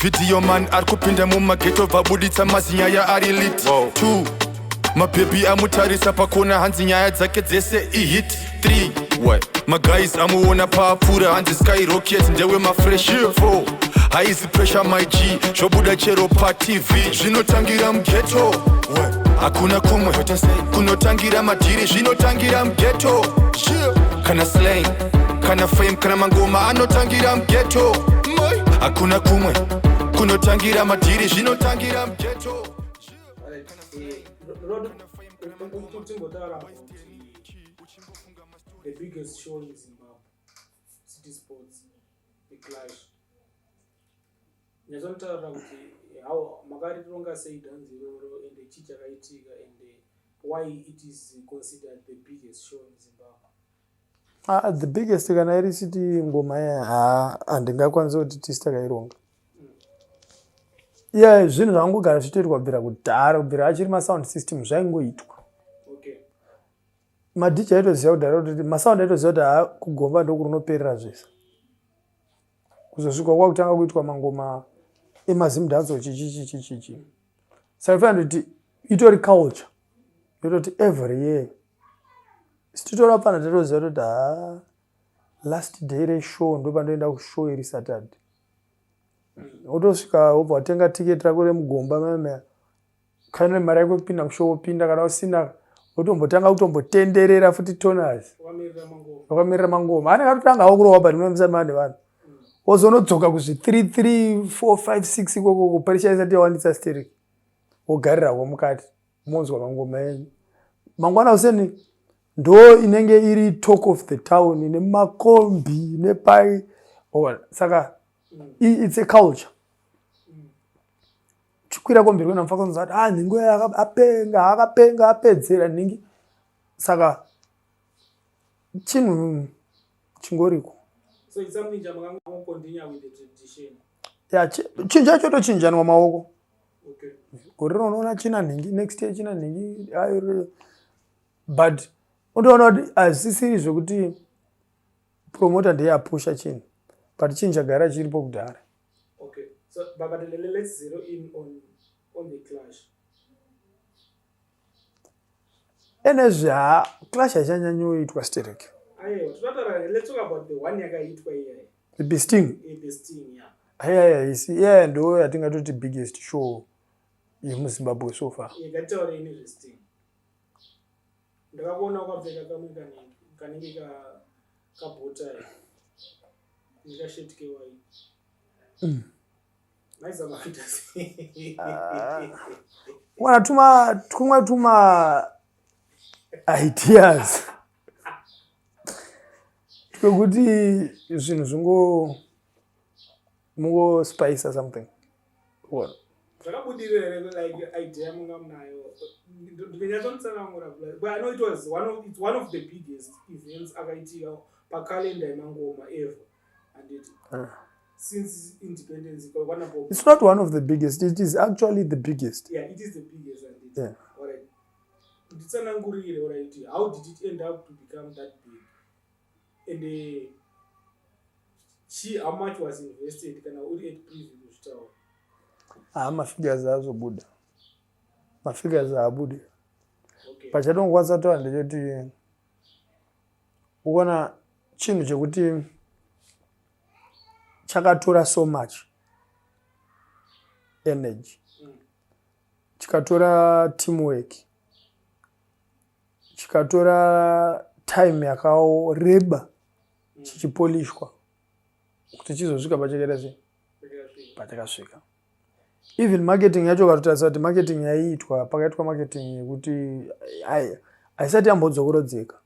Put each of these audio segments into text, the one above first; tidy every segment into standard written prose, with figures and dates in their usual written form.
Video man ari kupinda mumageto, vabuditsa mazinyaya ari lit. 2, mabhebhi amutarisa pakona, hanzi nyaya dzake dzese ihit. 3, maguys amuona paapfuura, hanzi skyrocket, ndewe mafresh. 4, haizi pressure, my G, zvobuda chero paTV. Zvinotangira mughetto, hakuna kumwe kunotangira madhiri, zvinotangira mughetto. Kana slang, kana fame, kana mangoma anotangira mughetto, hakuna kumwe kunotangira madhiri, zvinotangira mughetto. Timbotaura about the biggest show in Zimbabwe, City Sports, The Clash. Nyatsonotaurira kuti how makarironga sei dhanzi iroro, ende chii chakaitika, and why it is considered the biggest show in Zimbabwe? Ah, the biggest kana iri City ngoma iya, ha, handingakwanisi kuti tisi takaironga. Iya zvinhu zvangogara zvichitoitwa kubvira kudhara, kubvira achiri masound system zvaingoitwa. MaDJ aitoziva kudhara kuti masound, aitoziva kuti ha, kugomba ndokurunoperera zvese, kuzosvika kwakutanga kuitwa mangoma emaZimdancehall, chichichichichichi. Saka fanira kuti itori culture yototi every year titora pfana, tatoziva kuti ha, last day reshow ndopandoenda kushow iri Saturday. Wotosvika, wobva watenga tiketi rako remugomba meme, kana mari yako yekupinda mushow, wopinda. Kana usina, wotombotanga kutombotenderera futi toners. Wakamirira mangoma. Wakamirira mangoma anenge atotanga hawo kurohwa, but munomusati mane vanhu, wozonodzoka kuzvi 3 3 4 5 6 ikoko, pressure isati yawandisa stereki, wogarirako mukati, monzwa mangoma enyu. Mangwana useni ndo inenge iri talk of the town nemakombi nepai. Saka it's a culture. Chikwira kombi rwena mufaka kuti ah, nhingi apenga, akapenga, apedzera nhingi. Saka chinhu chingoriko. So it's something chamakangocontinue with the tradition? Ya, chinhu chacho tochinjanwa maoko. Gore rino unoona china nhingi, next year china nhingi, but unotoona kuti hazvisisiri zvekuti promoter ndiye apusha chinhu, but chinhu chagara chiripo kudhara. Okay, so but let's zero in on The Clash. Enezve ha, clash haichanyanyoitwa sterek. Aiwa, tinotaura, let's talk about the one yakaitwa iyayi. The Sting? The Sting, yeah. Aiya, isi iya ndo yatingatoti biggest show yemuZimbabwe so far. Ngatitaurei nezveSting. Ndakakuona wakapfeka kamwe kanenge kabota nekasheti kewhite. Maizama kuita sei? Wana tuma tumwe tuma ideas twekuti zvinhu zvingo mungospicea something. What? Zvakabudirira here, like idea munga munayo? Ndinyatsonitsanangura, but I know it was one of it's one of the biggest events akaitika pakalenda yemangoma ever, anditi, since independence kwanapo? It's not one of the biggest, it is actually the biggest. Yeah, it is the biggest, anditi? Yeah. Alright, nditsanangurire, alright, how did it end up to become that big, and chi how much was invested, kana uri at preview kuzvitaura? Ha, mafigures azobuda, mafigures aabudi. Pachatongokwanisa kutaura ndechekuti ukuona chinhu chekuti chakatora so much energy, chikatora teamwork, chikatora time yakareba chichipolishwa kuti chizosvika pachakaita sei, pachakasvika. Even marketing yacho, ukatotarisa kuti marketing yaiitwa, pakaitwa marketing yekuti haisati yambodzokorodzeka.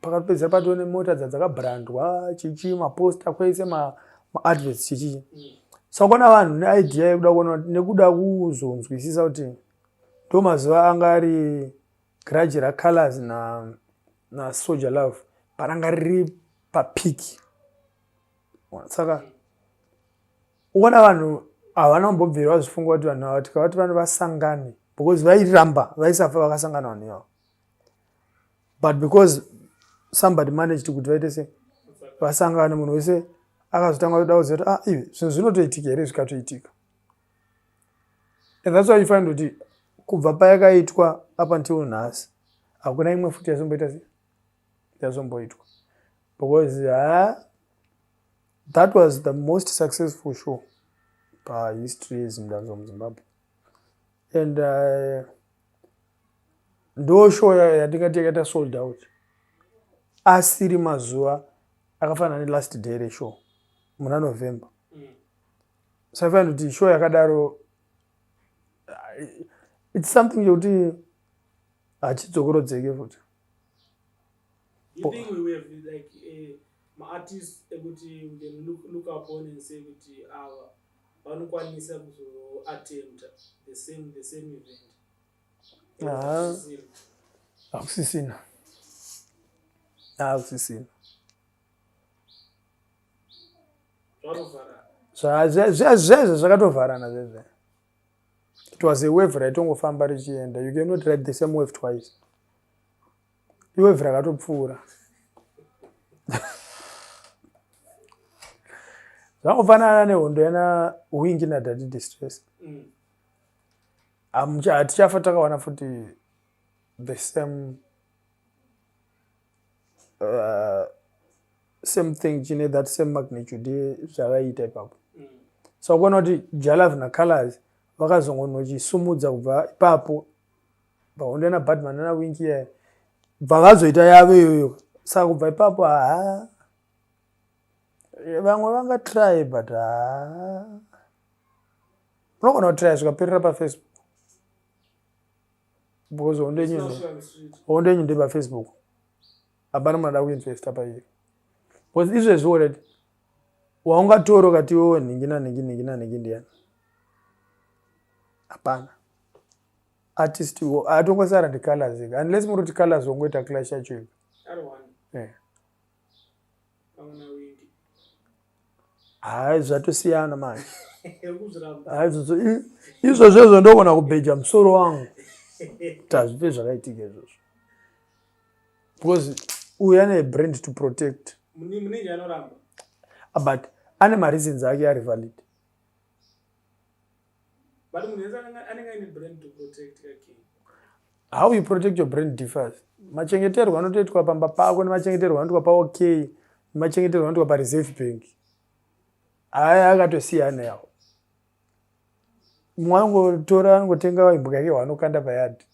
Pakapedzera patoo nemota dzadzakabrandwa chichi, maposta kwese, maadverts, chichichi. Saka kuona vanhu neidea yekuda kuona, nekuda kuzonzwisisa kuti ndo mazuva anga ari grudge raCalaz naSoul Jah Love paranga riri papeak. Saka uona vanhu havana kumbobvira vazvifunga kuti vanhu ava tikavati vanhu vasangane, because vairamba, vaisafa vakasangana vanhu ivavo, but because somebody managed kuti vaite se vasangane, munhu wese. Akazotanga kuda kuziva kuti ah iwe zvinhu zvinotoitika here zvikatoitika. And that's why you find kuti kubva payakaitwa up until nhasi hakuna imwe futi yazomboita sei yazomboitwa because ha that was the most successful show pahistory yezimdanzo muzimbabwe and ndo show yandingati yakaita sold out asiri mazuva akafanana nelast day reshow muna november so i find kuti show yakadaro it's something yekuti hachidzokorodzeke futi You think we have like maartists ekuti we can look upon and say kuti ava vanokwanisa kuzoattempta the same event? Hakusisina, hakusisina. Zvezvo zvakatovharana zvezve. It was a wave raitongofamba richienda. You cannot ride the same wave twice. Iwave rakatopfuura. Zvangofanana nehondo yana Wingi naDaddy Distress. Hatichafa takawana futi the same thing chine that same magnitude zvavaiita ipapo. So kuona kuti Jalav naColors vakazongonochisumudza kubva ipapo pahondo yana Badman nana Wingi iya bva vazoita yavo iyoyo. Saka kubva ipapo haa vamwe vangatry but haa unogona kutry zvikaperera pafacebook because hondo yenyu ndepafacebook hapana munhu ada kuinvesta pairi because izvezvi already waungatora ukati iwewe nhingi nanhingi nhingi nanhingi ndiyani hapana artist atongosara ndicolors ega unless muri kuti colors wongoita clash yacho ega. Hai zvatosiyana manje. Izvozvo izvo ndogona kubheja musoro wangu kuti hazvipe zvakaitika izvozvo because uyu ane brand to protect but ane mareasons ake ari valid. How you protect your brand differs. Machengeterwo anotoitwa pamba pako nemachengeterwo anoitwa paOK nemachengeterwo anoitwa paReserve Bank aya akatosiyana yawo. Mumwe anongotora anongotenga imbwa yake waanokanda payadhi.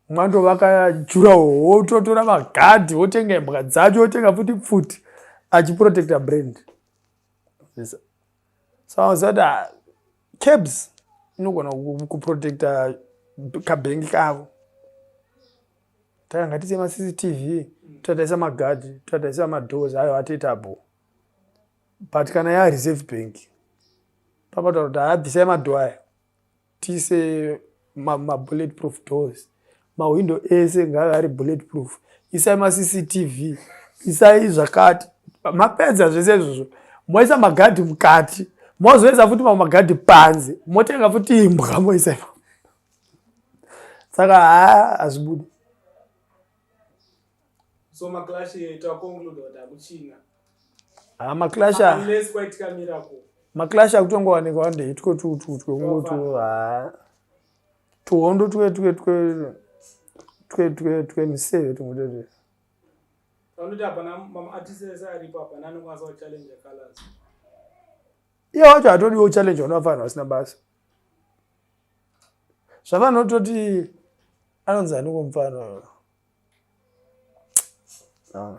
Mumwe andovaka jurawo wototora magadhi wotenga imbwa dzacho wotenga futi pfuti achiprotecta brand. So kuti cabs inogona kuprotecta kabhengi kavo. Taka ngatiise maCCTV, tataisa magadhi, tataisa madoors ayo atoita bho. But kana yaReserve Bank papataura kuti haabvisai madoor aya tiise mabullet proof doors, mahwindo ese ngaave ari bullet proof, isai maCCTV, isai zvakati. Mapedza zvese izvozvo moisa magadhi mukati, mozoisa futi mamwe magadhi panze, motenga futi imbwa moisa ipapo. Saka haa hazvibudi. So maclash taconclude kuti hakuchina. Ha maclash unless kwaitika miracle. Maclash akutongowanikwa wande itwo tutwu twekungoti ha tuhondo twe twe twe twe twe twemiseve tumwe. Vanoti hapana maartist ese aripo hapana anokwanisa kuchallenge Colors. Iye wacho hatodiwo challenge vanovafanira vasina basa. Zvavanototi anonzi ani kumufana.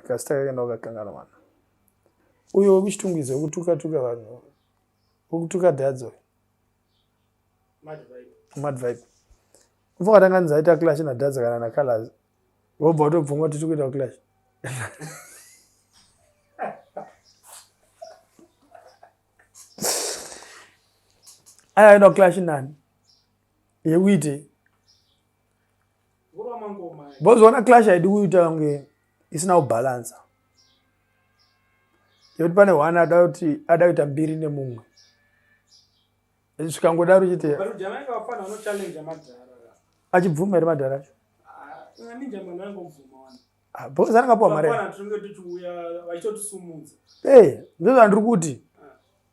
Kasita kakaenda wakakangana mwana. Uyo wekuchitungwiza wekutuka tuka vanhu. Wekutuka dhadzo. Mad Vibe. Mad Vibe. Mfunga tanga nzaita clash na dhadzo kana na Colors. Wobva watobvuma kuti tikuita clash. Aya aenda clash nani? Yekuite. Bozoona clash haidi kuita kunge isina kubalansa. Yekuti pane one ada kuti ada kuita mbiri nemumwe. Zvikangodaro chete. Achibvuma here madhara acho? Ah, because anenge apiwa mari. Mangwana tinenge tichiuya vachitotisumudza. Ee, ndozvandiri kuti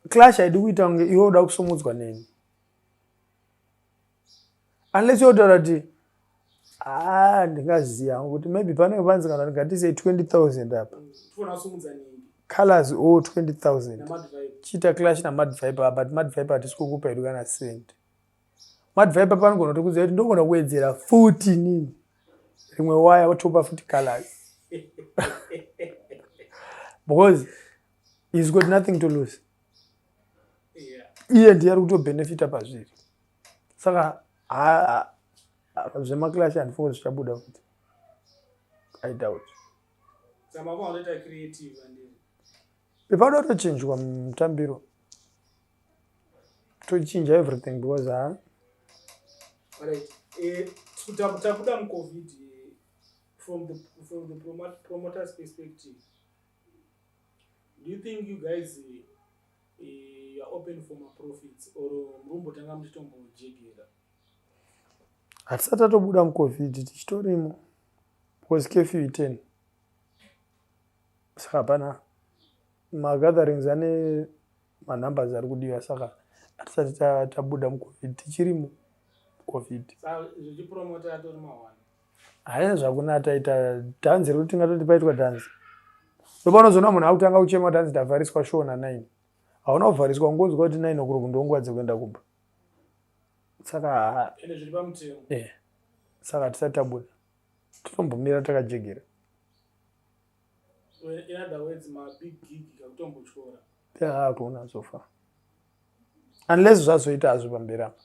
clash haidi kuita kunge iwe uda kusumudzwa neni, unless yotaura kuti, "Ah, ndingaziva hangu kuti maybe panenge panzi kana ndingatisei 20 000 apa." Tifona kusumudza ningi. Colors o 20 000. NaMad Viper. Chiita clash naMad Viper, but Mad Viper hatisi kukupa hedu kana cent. Mad Viper panogona kutokuziva kuti ndogona kuwedzera futi nini rimwe waya, wotopa futi Colors, because he's got nothing to lose. Iye ndiye ari kutobhenefita pazviri, saka zvemaclash handifungi zvichabuda futi, I doubt. Saka mava kutoita creative and Panoda kutochinjwa mutambiro, tochinja everything because ha. Right. Tabuda muCovid, from the promoter's perspective, do you think you guys you are open for maprofits or murumbotanga muchitombojegera? Hatisati tatobuda muCovid, tichitorimo, because curfew i10, saka hapana magatherings ane manumbers ari kudiwa, saka hatisati tabuda muCovid, tichirimo Covid. Saka zvichipromota atori mawana. Haina zvakuna taita dhanzi rekuti tingatoti paitwa dhanzi, ndopanozoona munhu akutanga kuchema kuti hanzi ndavhariswa show na9. Hauna kuvhariswa, ungonzwa kuti 9 o'clock ndonguva dzekuenda kumba, saka Ende zviri pamutemo. Saka hatisati tabuda, totombomira takajegera. In other words, mabig gig kakutombotyora. Hakuna so far, unless zvazoita hazvo pamberi apa,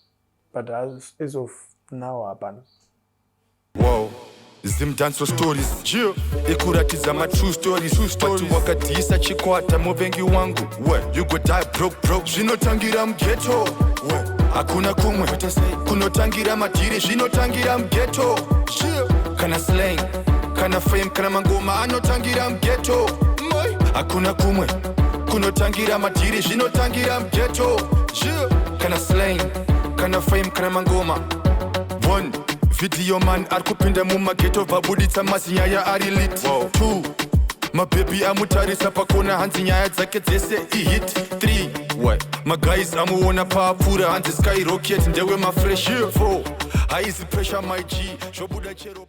but as of now hapana. Wow. Zimdancehall stories ikuratidza matrue stories, but wakadhisa chikwata muvengi wangu we, you go die broke broke. Zvinotangira mughetto, hakuna kumwe kunotangira madhiri, zvinotangira mughetto. Kana slang, kana fame, kana mangoma anotangira mughetto, hakuna kumwe kunotangira madhiri, zvinotangira mughetto. Kana slang, kana fame, kana mangoma. One video man ari kupinda mumaghetto, vabuditsa mazinyaya ari lit. Two mabhebhi amutarisa pakona, hanzi nyaya dzake dzese ihit. 3 maguys amuona paapfuura, hanzi skyrocket ndewe mafresh. 4 haizi pressure, my G, zvobuda chero.